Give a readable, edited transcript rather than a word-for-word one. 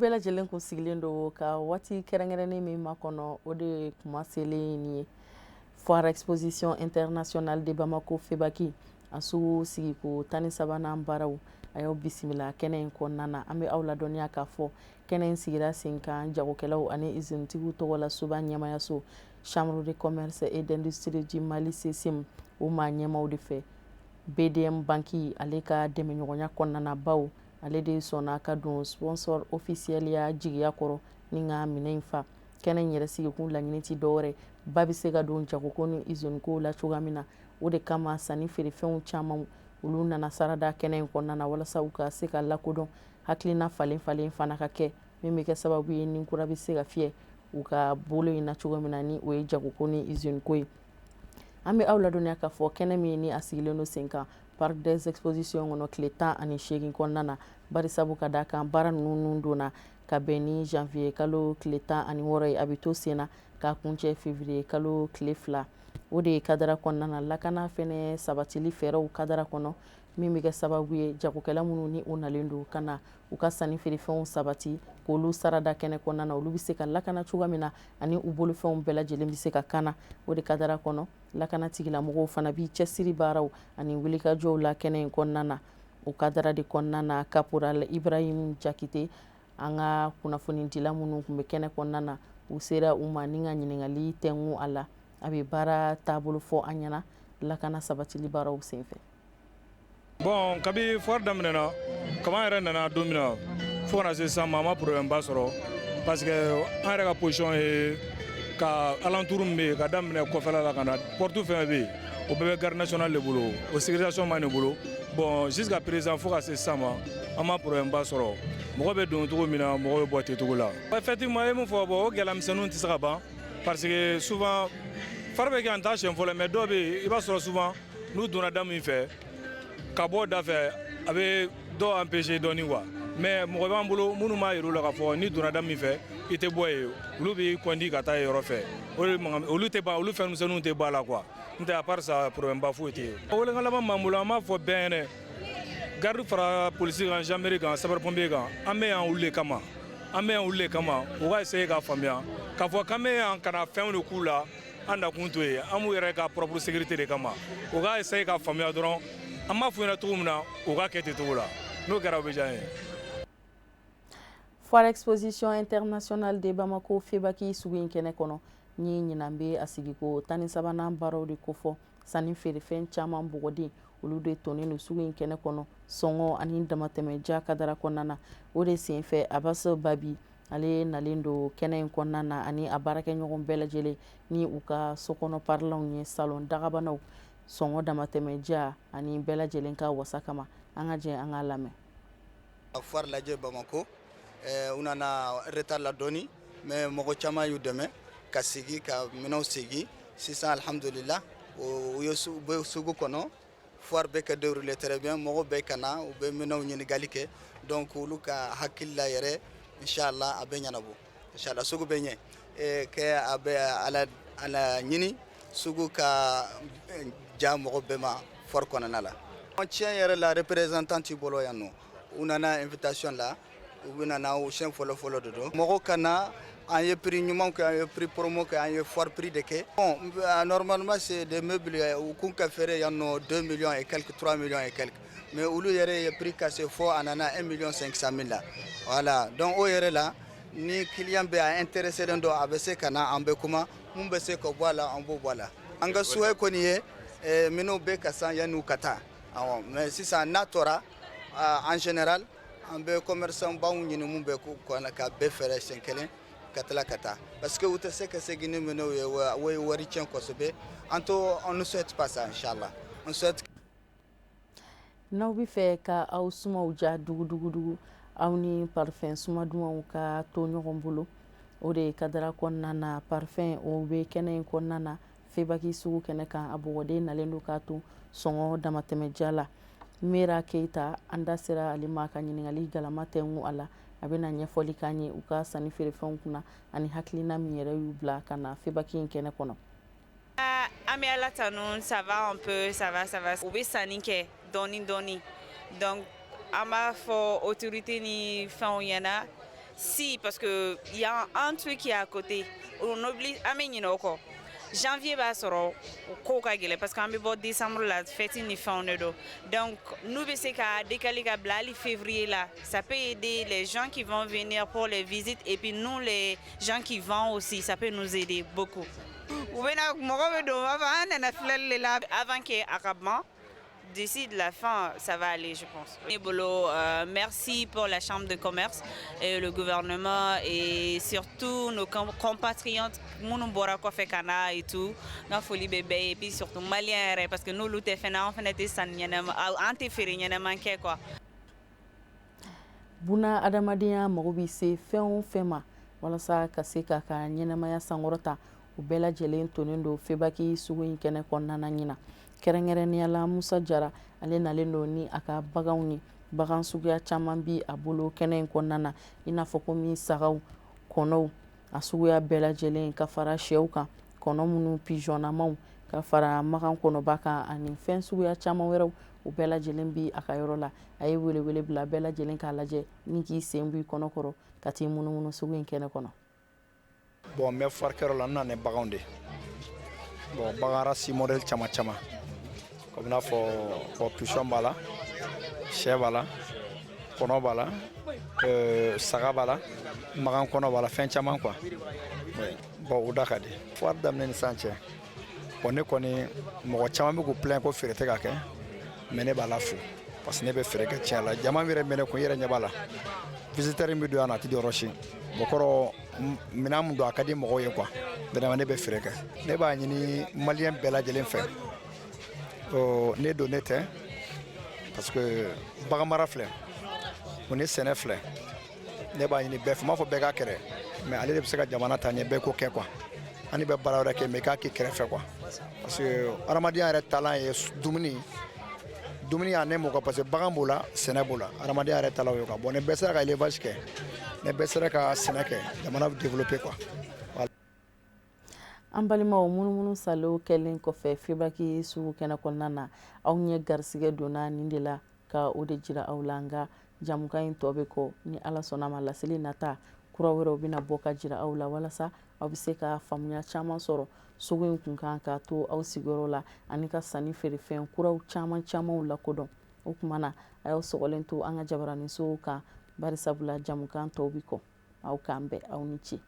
Bɛɛ lajɛlen kun sigilen don ka waati kɛrɛnkɛrɛnnen min makɔnɔ, o de ye kuma selen nin ye. Foire Exposition Internationale de Bamako, FEBAKI, a sugu sigiko 13nan baaraw, a y'aw bisimila kɛnɛ in kɔnɔna na. An bɛ aw ladɔnniya k'a fɔ kɛnɛ in sigira sen kan jagokɛlaw ani izinitigiw tɔgɔ la, soba ɲɛmayaso Chambre de commerce et d'industrie du Mali, CCIM, o maa ɲɛmaw de fɛ, BDM banki ale ka dɛmɛɲɔgɔnya kɔnɔna na, baw ale de sɔnna ka don sponsor officiel ya jigiya kɔrɔ ni ka minɛ in fa. Kɛnɛ in yɛrɛ sigikun laɲini ti dɔwɛrɛ, ba bɛ se ka don jagoko ni iziniko la cogoya min na. O de kama sanni feerefɛnw caman, olu nana sarada kɛnɛ in kɔnɔna na walasa u ka se ka lakodɔn, hakilina falen falen fana ka kɛ, min bɛ kɛ sababu ye ni kura bɛ se ka fiyɛ u ka bolo in na cogo min na, ni o ye jagoko ni iziniko ye. An bɛ aw ladɔnniya k'a fɔ kɛnɛ min ni a sigilen don sen kan Parc des Expositions kɔnɔ tile 18 kɔnɔna na, barisabu ka da kan baara ninnu donna ka bɛn ni janvier kalo tile 16 ye, a bɛ to sen na k'a kuncɛ février kalo tile 2. O de ye kadara kɔnɔna na, lakana fɛnɛ sabatili fɛɛrɛw kadara kɔnɔ, min bɛ kɛ sababu ye jagokɛla minnu ni u nalen don ka na u ka sanni feerefɛnw sabati k'olu sarada kɛnɛ kɔnɔna na, olu bɛ se ka lakana cogoya min na ani u bolofɛnw bɛɛ lajɛlen bɛ se ka kana. O de kadara kɔnɔ, lakana tigilamɔgɔw fana b'i cɛsiri baaraw ani wulikajɔw la kɛnɛ in kɔnɔna na. O kadara de kɔnɔna na, caporal Ibrahim Jakite, an ka kunnafonidila minnu tun bɛ kɛnɛ kɔnɔna na, u sera u ma ni ka ɲininkali tɛnku a la. A bɛ baara taabolo fɔ an ɲɛna lakana sabatili baaraw senfɛ. Bon, kabi foire daminɛna, kaban yɛrɛ nana don min na fo kana se sisan ma, an ma problème ba sɔrɔ, parce que an yɛrɛ ka position ye ka alentour min bɛ yen, ka daminɛ kɔfɛla la ka na porte, fɛn bɛ yen, o bɛɛ bɛ garde nationale de bolo, o sécurisation b'an de bolo. Bon, jusqu'à présent, fo ka se sisan ma, an ma problème ba sɔrɔ. Mɔgɔ bɛ don cogo min na, mɔgɔ bɛ bɔ ten cogo la. Effectivement, i ye min fɔ, bon, o gɛlɛya misɛnninw tɛ se ka ban, parce que souvent foire bɛ kɛ, an t'a siɲɛ fɔlɔ, mais dɔw bɛ yen, i b'a sɔrɔ souvent n'u donna da min fɛ ka bɔ da fɛ, a bɛ dɔw empêcher dɔɔni quoi. Mais mɔgɔ b'an bolo minnu b'a yir'u la k'a fɔ n'i donna da min fɛ, i tɛ bɔ yen, olu b'i kɔndi ka taa yen yɔrɔ fɛ. O de mankan olu tɛ ban, olu fɛn misɛnninw tɛ bɔ a la quoi. N tɛ, à part ça, problème ba foyi tɛ yen. Welekan laban b'an bolo, an b'a fɔ bɛɛ ɲɛnɛ, garde fara polisi kan, gendarmerie kan, sapeur pompier kan, an bɛ yan olu de kama, an bɛ yan olu de kama. U ka essayer k'a faamuya k'a fɔ k'an bɛ yan ka na fɛnw de k'u la, an nakun to yen, an b'u yɛrɛ ka propre sécurité de kama. U ka essayer k'a faamuya dɔrɔn, an b'a f'u ɲɛna cogo min na, u ka kɛ ten cogo la. N'o kɛra, o bɛ diya an ye. Foire Exposition Internationale de Bamako, FEBAKI, sugu in kɛnɛ kɔnɔ ni ɲinan bɛ a sigiko 13nan baaraw de kofɔ, sanni feerefɛn caman bɔgɔden, olu de tonnen don sugu in kɛnɛ kɔnɔ, sɔngɔ ani damatɛmɛja kadara kɔnɔna na. O de senfɛ, Abbas Babi, ale nalen don kɛnɛ in kɔnɔna na ani a baarakɛɲɔgɔn bɛɛ lajɛlen ni u ka sokɔnɔ parilanw ye, salon dagabanaw, sɔngɔ damatɛmɛja ani bɛɛ lajɛlen ka wasa kama. An ka jɛ an k'a lamɛn. Foire lajɛ Bamako, u nana retard la dɔɔni, mais mɔgɔ caman y'u dɛmɛ ka sigi ka minɛnw sigi. Sisan, alhamdulillah, u ye bɛ sugu kɔnɔ, foire bɛ ka dérouler très bien. Mɔgɔw bɛ ka na, u bɛ minɛnw ɲininkali kɛ. Donc olu ka hakili la yɛrɛ, inchallah, a bɛ ɲɛnabɔ, inchallah, sugu bɛ ɲɛ kɛ. A bɛ ala ala ɲini sugu ka ja mɔgɔ bɛɛ ma foire kɔnɔna la. Tiɲɛ yɛrɛ la, représentant t'i bolo yan nɔ, u nana invitation la, u bɛ na u siɲɛ fɔlɔ fɔlɔ de don. Mɔgɔw ka na, an ye prix ɲuman kɛ, an ye prix promo kɛ, an ye foire prix de kɛ. Bon, normalement, c'est des meubles u kun ka feere yan nɔ 2 millions et quelques, 3 millions et quelques, mais olu yɛrɛ ye prix cassé fo a nana 1 million 500 mille la. Voilà, donc o yɛrɛ la, ni client bɛ a intéressé don, a bɛ se ka na, an bɛ kuma, mun bɛ se ka bɔ a la, an b'o bɔ a la. An ka souhait kɔni ye minnu bɛ ka san yanni ka taa. Awɔ, mais sisan n'a tora, en général, an bɛ commerçant baw ɲini mun bɛ kɔnɔ ka bɛɛ fɛɛrɛ siɲɛ kelen ka tila ka taa, parce que u tɛ se ka segin ni minɛnw ye, o ye wari tiɲɛ kosɛbɛ. An to, on ne souhaite pas ça, inchallah, on souhaite. N'aw bɛ fɛ ka aw sumaw ja dugudugudugu, aw ni parfum suma dumanw ka to ɲɔgɔn bolo, o de kadara kɔnɔna na, parfum o bɛ kɛnɛ in kɔnɔna na, FEBAKI sugu kɛnɛ kan, a bɔgɔden nalen don k'a to sɔngɔ damatɛmɛja la. Mera Keyita, an da sera ale ma ka ɲininkali galama tɛnku a la. A bɛna ɲɛfɔli k'an ye u ka sanni feerefɛnw kunna ani hakilina min yɛrɛ y'u bila ka na FEBAKI in kɛnɛ kɔnɔ. An bɛ Ala tanu, ça va un peu, ça va, ça va. U bɛ sanni kɛ dɔɔni dɔɔni. Donc an b'a fɔ autorité ni fɛnw ɲɛna. Si, parce que il y a un truc qui est à côté. On oublie, an bɛ ɲinɛ o kɔ. Janvier b'a sɔrɔ o kow ka gɛlɛn, parce que an bɛ bɔ décembre la, fête ni fɛnw de don. Donc n'u bɛ se ka décaler ka bila hali février la, ça peut aider les gens qui vont venir pour les visites et puis nous, les gens qui vendent aussi, ça peut nous aider beaucoup. U bɛna, mɔgɔ bɛ don, u b'a fɔ an nana filɛli de la avant que a ka ban. D'ici de la fin, ça va aller, je pense. Et bolo, merci pour la Chambre de commerce et le gouvernement et surtout nos compatriotes minnu bɔra kɔfɛ ka na et tout. N ka foli bɛ bɛɛ ye, et puis surtout malien yɛrɛ, parce que n'olu tɛ fɛnɛ, an fɛnɛ tɛ sanni ɲɛnama, an tɛ feere ɲɛnama kɛ quoi. Buna adamadenya mago bɛ se fɛn o fɛn ma walasa ka se k'a ka ɲɛnamaya sankɔrɔta, o bɛɛ lajɛlen tonnen don Febaki sugu in kɛnɛ kɔnɔna na ɲina. Kɛrɛnkɛrɛnnenya la, Musa Jara, ale nalen don ni a ka baganw ye. Bagan suguya caman bi a bolo kɛnɛ in kɔnɔna na, i n'a fɔ komi sagaw, kɔnɔw, a suguya bɛɛ lajɛlen, ka fara sɛw kan, kɔnɔ minnu pizɔnnamaw, ka fara magan kɔnɔba kan, ani fɛn suguya caman wɛrɛw, o bɛɛ lajɛlen bi a ka yɔrɔ la. A ye welewele bila bɛɛ lajɛlen k'a lajɛ ni k'i sen bɔ i kɔnɔ kɔrɔ ka t'i munumunu sugu in kɛnɛ kɔnɔ. Bon, n bɛ foire kɛyɔrɔ la, n nana ni baganw de. Bon, bagan race modèle caman caman, komi n'a fɔ, bon, pigeon b'a la, sɛ b'a la, kɔnɔ b'a la, saga b'a la, magan kɔnɔ b'a la, fɛn caman quoi. Oui. Bon, o da ka di. Foire daminɛ ni sisan cɛ, bon, ne kɔni, mɔgɔ caman bɛ k'u plaint ko feere tɛ ka kɛ, mais ne b'a la fo parce que ne bɛ feere kɛ tiɲɛ la. Jama min yɛrɛ bɛ ne kun, i yɛrɛ ɲɛ b'a la, visiteur min bɛ don yan nɔ, a tɛ don yɔrɔ si. Bon, kɔrɔ minɛn min don, a ka di mɔgɔw ye quoi. Vraiment, ne bɛ feere kɛ. Ne b'a ɲini malien bɛɛ lajɛlen fɛ, ne don ne tɛ, parce que bagan mara filɛ, o ni sɛnɛ filɛ. Ne b'a ɲini bɛɛ fɛ, n m'a fɔ bɛɛ k'a kɛ, mais ale de bɛ se ka jamana taa ɲɛ. Bɛɛ ko kɛ quoi, an bɛ baara wɛrɛ kɛ, mais i k'a kɛ kɛrɛfɛ quoi, parce que adamadenya yɛrɛ taalan ye dumuni. Dumuni y'a ne mɔgɔ, parce que bagan b'o la, sɛnɛ b'o la, adamadenya yɛrɛ taalan o ye quoi. Bon, ni bɛɛ sera ka élevage kɛ, ni bɛɛ sera ka sɛnɛ kɛ, jamana bɛ développer quoi. An balimaw, munumunu salo kɛlen kɔfɛ Febaki sugu kɛnɛ kɔnɔna na, aw ɲɛ garisɛgɛ donna nin de la ka o de jira aw la. Nka jamukan in tɔ bɛ kɔ, ni Ala sɔnna ma, laseli nata kura wɛrɛw bɛna bɔ ka jira aw la, walasa aw bɛ se ka faamuya caman sɔrɔ sugu in kun kan, k'a to aw sigiyɔrɔ la, ani ka sanni feerefɛn kuraw caman camanw lakodɔn. O tuma na, a y'aw sɔgɔlen to an ka jabaraninsow kan, bari sabula jamukan tɔw bi kɔ. Aw k'an bɛn, aw ni ce.